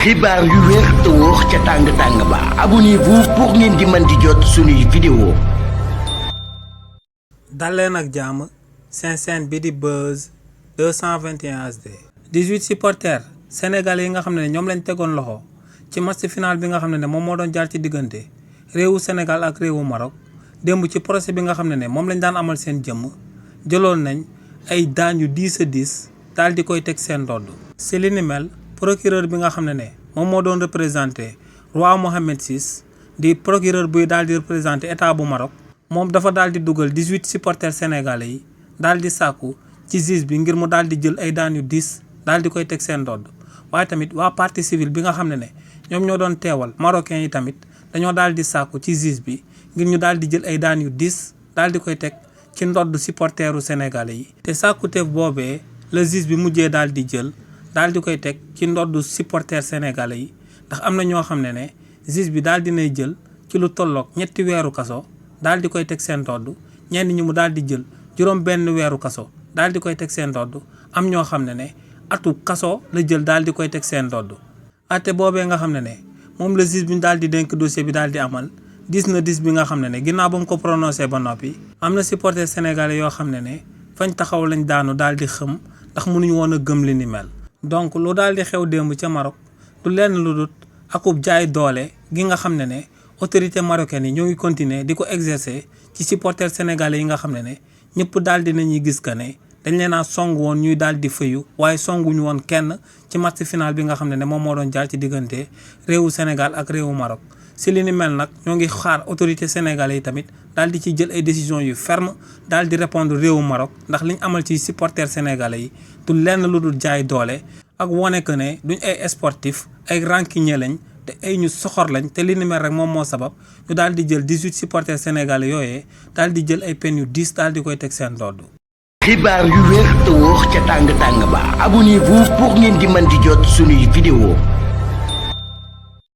xibaar yu wér te wóor ca tàng ba abonnez-vous pour ngeen di mën di jot suñuy vidéo. dal leen ak jàmm seen chaîne bi di Buzz 221 HD. 18 supporters sénégalais yi nga xam ne ñoom lañ tegoon loxo ci match final bi nga xam ne moom moo doon jaar ci diggante réewu Sénégal ak réewu Maroc démb ci procès bi nga xam ne moom lañ daan amal seen jëmm jëloon nañ ay daan yu 10 daal di koy teg seen ndodd. si li ni mel procureur bi nga xam ne moom moo doon représenté roi Mohammed VI di procureur buy daal di représenté état bu Maroc moom dafa daal di dugal 18 supporters sénégalais yi daal di sàkku ci juge bi ngir mu daal di jël ay daan yu 10 daal di koy teg seen ndodd. waaye tamit waa partie civile bi nga xam ne ñoom ñoo doon teewal marocains yi tamit dañoo daal di sàkku ci juge bi ngir ñu daal di jël ay daan yu 10 daal di koy teg ci ndodd supporteru sénégalais yi. te sàkkuteef boobee le juge bi mujjee daal di jël daal di koy teg ci ndoddu supporter sénégalais yi ndax am na ñoo xam ne juge bi daal dinay jël ci lu tolloog 3 weeru kaso daal di koy teg seen ndodd. ñenn ñi mu daal di jël juróom benn weeru kaso daal di koy teg seen ndodd. am ñoo xam ne atu kaso la jël daal di koy teg seen ndodd. ate boobee nga xam ne moom la juge bi daal di dénk dossier bi daal di amal 10 bi nga xam ne ginnaaw ba mu ko prononcé ba noppi am na supporter sénégalais yoo xam ne fañ taxaw lañ daanu daal di xëm ndax mënuñu woon a gëm li ni mel. donc lu daal di xew démb ca Maroc du lenn lu dut akub jaay doole gi nga xam ne autorité marocaine yi ñoo ngi continuer di ko exercer ci supporters sénégalais yi nga xam ne ñëpp daal di nañuy gis que ne dañ leen a song woon ñuy daal di fëyu waaye songuñu woon kenn ci match final bi nga xam ne moom moo doon jaar ci diggante réewu Sénégal ak réewu Maroc. si li ni mel nag ñoo ngi xaar autorité sénégalais yi tamit daal di ci jël ay décisions yu ferme daal di répondre réewu Maroc ndax liñ amal ci supporters sénégalais yi du lenn lu dul jaay doole ak wone que ne duñ ay sportif ay rancunier lañ te ay ñu soxor lañ te li ni mel rek moom moo sabab ñu daal di jël 18 supporters sénégalais yooyee daal di jël ay peine yu 10 daal di koy teg seen ndodd. xibaar yu wér te wóor ca tàng ba abonnez-vous pour ngeen di mën di jot suñuy vidéo.